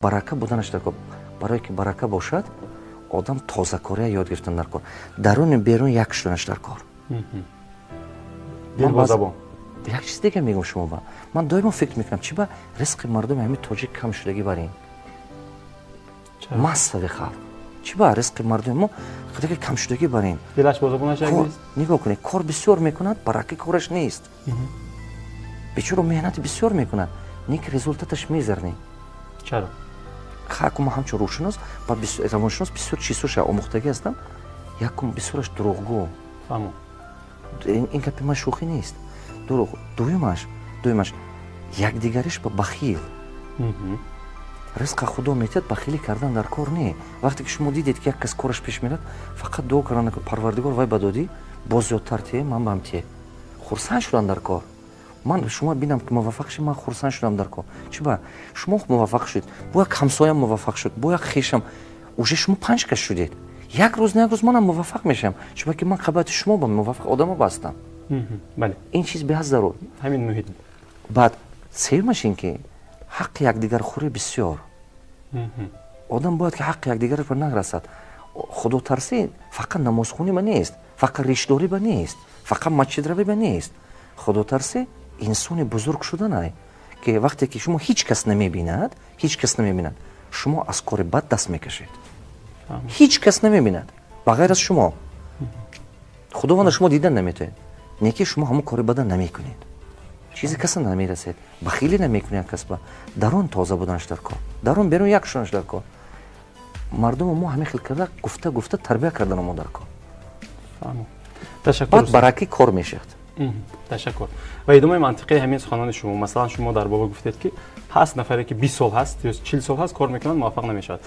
Барака буданаш дар кор. Барое ки барака бошад, одам тозакория ёд гирифтан дар кор, даруни берун як шуданаш дар кор. Дил бо забон. Як чиз дига мегӯм шумо ба. Ман доимо фикр мекунам, чи ба ризқи мардуми ҳамин тоҷик кам шудагӣ бар ин массави халқ, чи ба ризқи мардуми мо кам шудагӣ бар ин. Дилаш бо забонаш як нест. Нигоҳ кунед, кор бисёр мекунад, бараки кораш нест. Бечоро меҳнати бисёр мекунад, не ки результаташ мизерный. Чаро? Хаку ма ҳамчун рӯҳшинос ва равоншинос бисёр чизҳоша омӯхтагӣ ҳастам. Якум, бисёраш дурӯғгӯ. Ин гапи ман шӯхӣ нест. Дурӯғ. Дуюмаш, якдигариш ба бахил. Ризқа Худо метиҳад, бахилӣ кардан дар кор не. Вақте ки шумо дидед, ки як кас кораш пеш мерад, фақат дуо кардан: «Парвардигор, вай ба додӣ, боз зиёдтар тие, ман бам тие». Хурсанд шудан дар кор. Ман шумо бинам, ки муваффақ шед, ман хурсанд шудам дар кор. Чи ба шумо муваффақ шуд, бо як ҳамсоям муваффақ шуд, бо як хешам, уже шумо панҷ кас шудед. Як рӯз на як рӯз манам муваффақ мешавам, чунки ки ман қабати шумо ба муваффақ одамо бастам. Ин чиз беҳад зарур. Ҳамин муҳит. Баъд сеюмаш ин ки ҳаққи якдигархӯрӣ бисёр. Одам бояд ки ҳаққи якдигарро нарасад. Худотарсӣ фақат намозхонӣ ба нест, фақат ришдорӣ ба нест, фақат масҷидравӣ ба нест. Худотарсӣ инсони бузург шуданай, ки вақте ки шумо ҳеҷ кас намебинад, ҳеҷ кас намебинад, шумо аз кори бад даст мекашед. Ҳеҷ кас намебинад ба ғайр аз шумо. Худованда шумо дидан наметавонед, не ки шумо ҳамон кори бада намекунед, чизи каса намерасед, бахилӣ намекунед касба. Дарун тоза буданаш дар кор, дарун берун як шуданаш дар кор. Мардуму мо ҳамин хел карда, гуфта гуфта тарбия кардан мо дар кор. Баъд баракӣ кор мешавад. Ташаккур. Ва идомаи мантиқии ҳамин суханони шумо, масалан, шумо дар боло гуфтед, ки ҳаст нафаре, ки 20 сол ҳаст ё 40 сол ҳаст, кор мекунад, муваффақ намешавад.